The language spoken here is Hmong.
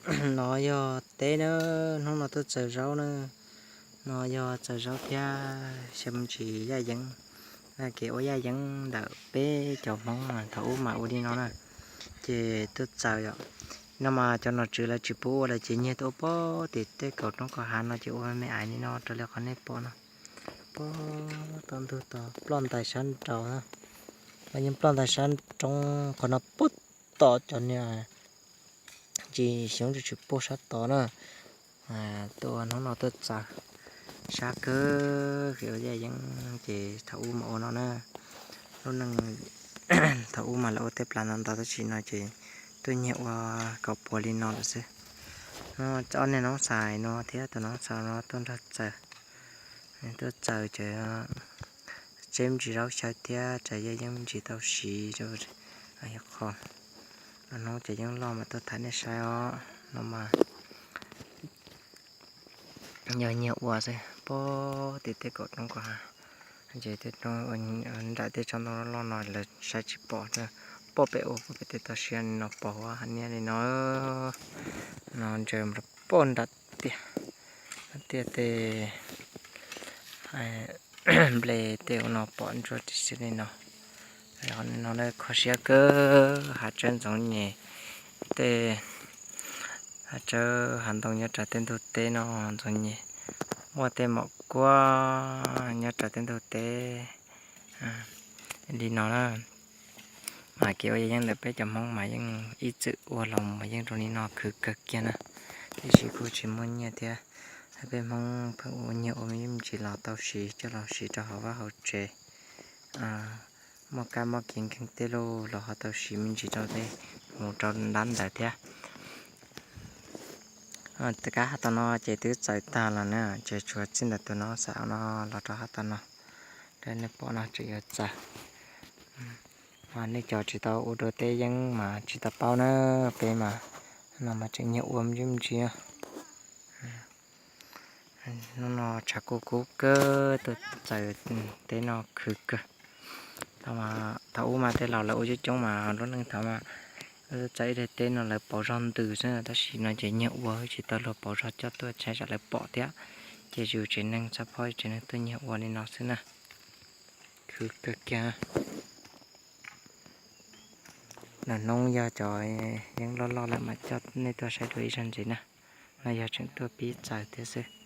No yog teb na, hnub no tuaj txaws zaub na. No yog txaws zaub thiab xyaw me ntsis yaj yeeb, kev ua yaj yeeb ntawm peb cov Hmoob thaum ub mas ua li no na. Ces tuaj txaws yom. No mas cov nom tswv lawv tsis pub ua lawm ces nyiag tuaj ua pem tim tej kaum roob kaum hav no ces ua me me aiv li no raws li qhov nej pom no. Pem toj ntug tod ploj ntais sab nraud na. Los yeej ploj ntais sab roob qhov no pem tod cov niag ntsis xyoob tsis tsis puag sab tod na. Tuaj hnub no tuaj txaws sab kawg, kev ua yaj yeeb ces thaum ub mas ua no na. Lub neej thaum ub mas lawv ua tej plab ntau ntau tab sis no ces tuaj nyiag ua kaum puas li no lawm xwb. No ob niag noob xais no thiab tus noob xais no tuaj nrog txaws, tuaj txaws ces tseb me ntsis zaub xyaw thiab tsaws yaj yeeb me ntsis tau siv rau qhov no. Hnub ces yeej loj mas tuaj thaij nej saib os. No mas yog nyiag ua xwb, pem tim tej kaum roob kaum hav, ces tej roob nram tej tsob ntoo loj loj no lawv saib tsis pom, pem ua pem tej toj siab li no pom hauv niab li no. No ntsaws pem nram tiaj, tiaj tej nplej tej ua no pom ntsuab tib si li no. No kho siab kawg, hav tsawb ntxoov nyem, tej hav tsawb hav ntoo nyob rau tej ntug teb no ntxoov nyem, muaj tej mom kuab nyob rau tej ntug teb li no na. Mas kev ua yaj yeeb ntawm peb cov Hmoob mas yeej ib txwm ua los mas yeej zoo li no khwv kawg kiag na, tiam sis kuj tsis muaj nyiaj thiab. Peb Hmoob pheej ua nyiag ua me ntsis los tau siv coj los siv rau hauv vaj hauv tsev, muaj kab mob kev nkeeg tej los ho tau siv me ntsis rau tej, mus rau ntab ntawd thiab. Kab hav tom no ces twb txaws tag los na, ces tshuav txij ntawm tus noob xais no los rau hav tom no, nej pom no tseem yuav txaws. Mas nej cov tsis tau ua dua teb yeeb mas tsis tau paub na, peb mas no mas tseem nyiag ua me ntsis me ntsis. Hnub no tshav kub kub kawg, tuaj txaws teb no khwv kawg. Thaum ub mas tej laus lawv ua coob coob mas lub neej thaud mas txaws ib daim teb no lawv pauv zog ntws xwb, tab sis no ces nyiag ua tsis tau luag pauv zog coj tuaj tshaib tsam lawv pom thiab, ces yus tsev neeg txhaj phob tsev neeg tuaj nyiag ua li no xwb na. Khwv kawg kiag. Nram hnub yog cov yeeb loj loj lawm mas coj nej tuaj saib dua ib zaug ntxiv na. No yog tseem tuaj pib txaws thiab xwb.